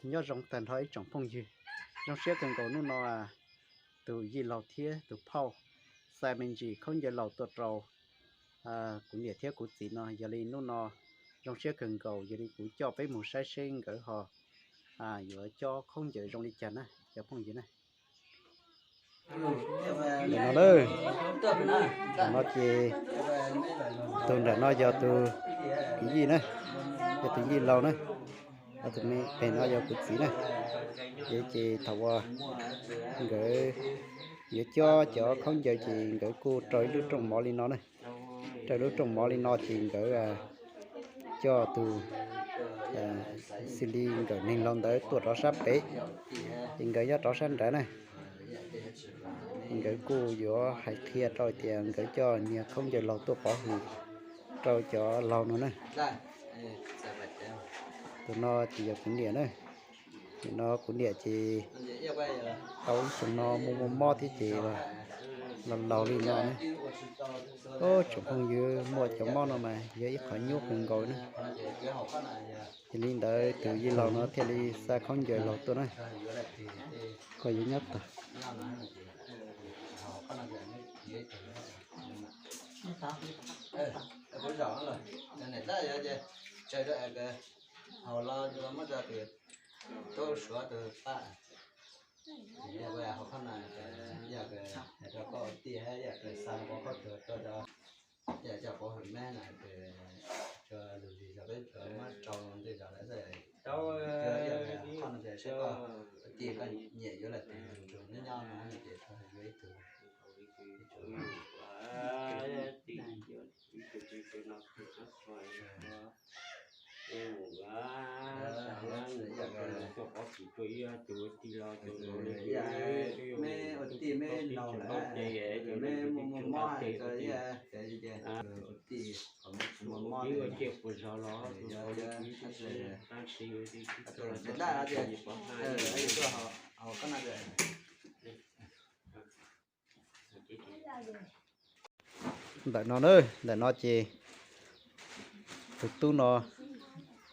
Nyob zoo tag nrho ib tsoom phooj ywg, zoo siab kawg nkaus hnub no tus yij laug thiab tus phauj xa me ntsis khaub ncaws laus tuaj rau kuv niam thiab kuv txiv no. Yog li hnub no zoo siab kawg nkaus, yog li kuv coj peb mus saib seb nkawd ho yuav cob khaub ncaws zoo li cas na cov phooj ywg na. Ntawm no na, ntawm no ces tus nram no yog tus kwv yij na, yog tus yij laus na, tus me pem no yog kuv txiv na. Ces thaum uas nkawd yuav cob cov khaub ncaws ces nkawd kuj rau ib lub rooj mov li no na. Rau lub rooj mov li no ces nkawd coj tus xws li nkawm neeg laus ntawd tuaj rov sab pem, ces nkawd nyob rov sab nrad na. Nkawd kuj yuav hais qhia rau tias nkawd coj niag khaub ncaws laus tuaj pov hwm rau cov laus no na. Tus no ces yog kuv niam na. Nim no kuv niam ces tau ib xyoo no muaj muaj mob thiab ces los laus li no na. Tsoom phooj ywg, muaj cov mob no mas yog ib qhov nyuaj kawg nkaus na. Ces li ntawd tus yij laus no thiaj li xa khaub ncaws laus tuaj na. Koj yuav nyob tag. Me ua tij me laus lawm, me muaj muaj mob, ua tij muaj mob, ntawm no na, ntawm no ces tus tub no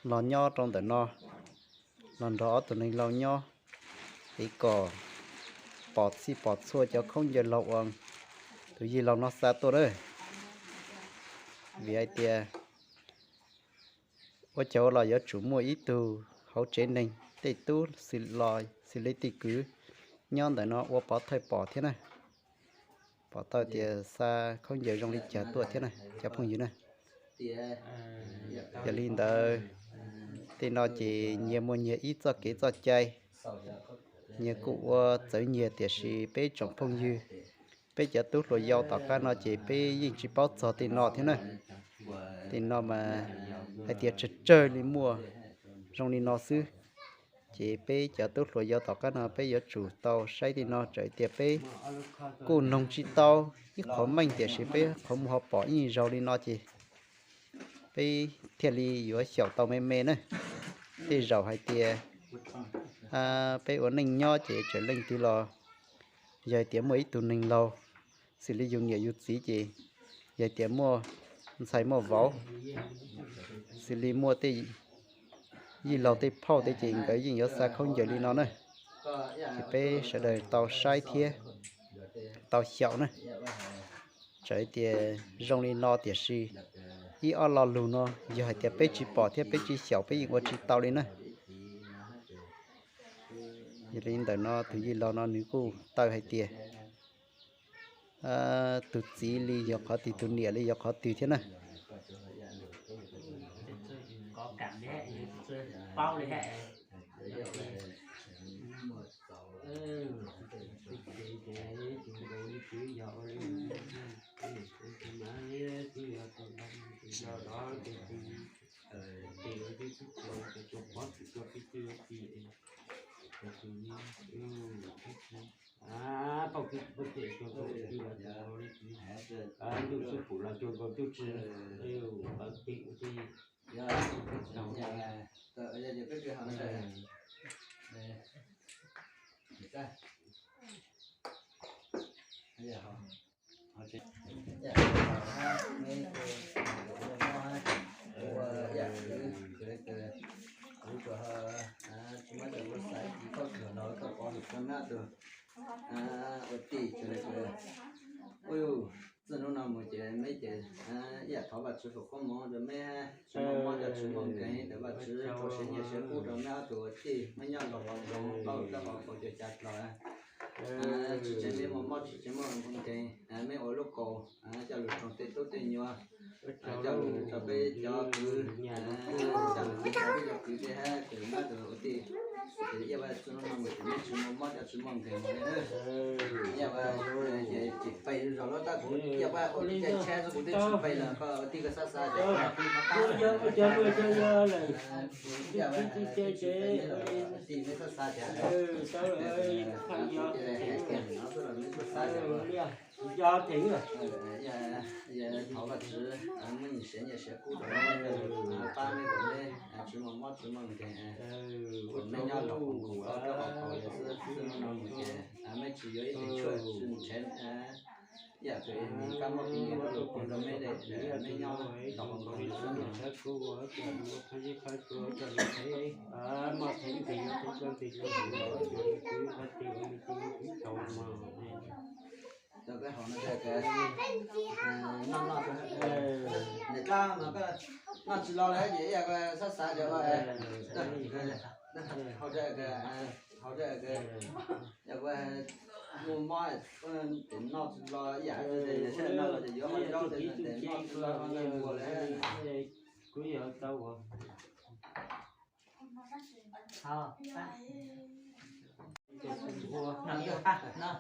los nyob rau ntawm no, los nrog ob tug neeg laus nyob, es kom pom txhij pom txhua cov khaub ncaws laus uas tus yij laus no xa tuaj na. Vim hais tias ua cas los yuav tsum muaj ib tug hauv tsev neeg tej tub xws li tij kwv nyob ntawm no ua pov thawj pom thiab na, pom tau tias xa khaub ncaws zoo li cas tuaj thiab na cov phooj ywg na. Yog li ntawd, tej no ces nyias muaj nyias ib txoj kev txoj cai, nyias kuj ua txawv nyias, tiam sis peb tsoom phooj ywg, peb cov tub hluas yau tom qab no ces peb yeej tsis paub txog tej no thiab na. Tej no mas hais tias tsawg tsawg li muaj zoo li no xwb. Ces peb cov tub hluas yau tom qab no peb yuav tsum tau saib tej no, txawm tias peb kuj noog tsis tau ib qhov meej, tiam sis peb qhov muag ho pom ib zaug li no ces peb thiaj li yuav xyaum tau me me na. Tej zaum hais tias peb ua neej nyob ces txawm leej twg los, yog hais tias muaj ib tug neeg laus xws li yus niam yus txiv ces, yog hais tias muaj ntxhais muaj vauv, xws li muaj tej yij laug tej phauj tej ces nkawd yeej yuav xa khaub ncaws li no na. Ces peb sawv daws tau saib thiab tau xyaum na. Txawm tias zoo li no tiam sis ib ob lo lus no yog hais tias peb tsis pom thiab peb tsis xyaum peb yeej ua tsis tau li na. Yog li ntawm no tus yij laus no nws kuj taw hais tias tus txiv li yog qhov twg, tus niam li yog qhov twg thiab na. Ua tij, ua txij hnub no mus ces meb ces ib yam thov Vajtswv foom koob hmoov rau meb, tsis muaj mob coj tsis muaj nkeeg, thov Vajtswv rau siav nyiaj siav kub rau meb ob tug ua tij, meb nyob los qhov zoo, plaub lub teb qhov kaus cua ca dlau. Tsis tseem meb muaj mob tsis tseem muaj nkeeg, meb ua lub kaus coj lug roog tej tub tej nyuam, coj lug rau peb cov kwv, coj lug rau peb cov kwv tej hab kwv mab tus ua tij, ces ib yam li txij hnub no mus ces meb tsis muaj mob coj tsis muaj nkeeg li. Ib yam li ces tsis pais zog lawm tab kuv ib yam li ua li caij tshab xwb kuv twb tsis pais lawm, koj ua tij koj xav xav ces ib yam li tij meb xav xav ces no xwb los meb xav xav ces thov Vajtswv muab nyiaj siav nyiaj siav kub rau meb, pab meb kom meb tsis muaj mob tsis muaj nkeeg, kom meb nyob los qhov zoo, koj qhov zoo xwb, txij hnub no mus ces meb tsis yuav ib tug tshuaj tsis nrhev ib yam li kab mob kab nkeeg rau meb, meb nyob los qhov zoo xwb. Rau peb hauv no, noj noj, niam tlab mas koj noj tsis los lawm ces ib yam li xav xav ces hau, hau, yog ua muaj mob ces noj tsis los ib yam li, noj los ces yuav qhov zaub, noj tsis los noj npua lawm.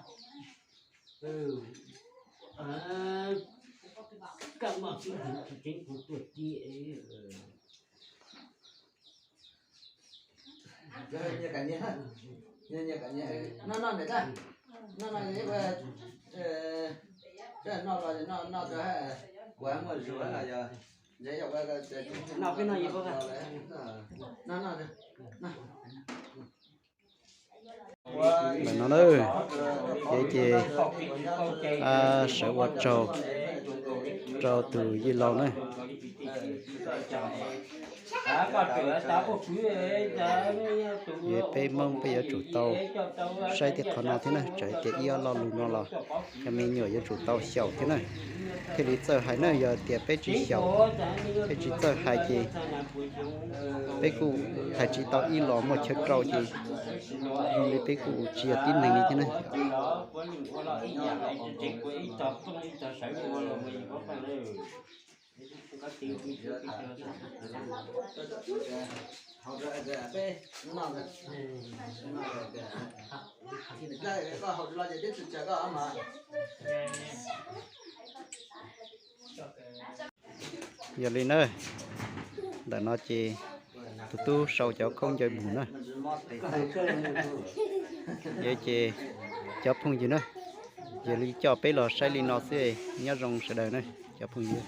Koj moj sib hwv tsis tseeb kuv tuaj tiag. Noj noj niam tlab, noj noj, noj los noj noj rau, kuv muaj zug los yog, noj peb noj, noj noj. Ntawm no na, ces sawv ua tsaug rau tus yij laug na. Ces peb Hmoob peb yuav tsum tau saib tej qhov no thiab na, txawm tias ib ob lo lus no los cov me nyuam yuav tsum tau xyaum thiab na, thiaj li txawj hais na. Yog tias peb tsis xyaum, peb tsis txawj hais ces peb kuj hais tsis tau ib los muaj chaw rau ces zoo li peb kuj tsis yog tib neeg li thiab na. Yog li na, ntawm no ces tus tub sau cov khaub ncaws mus na. Yog ces cov phooj ywg na, yog li coj peb los saib li no xwb, nyob zoo sawv daws na cov phooj ywg.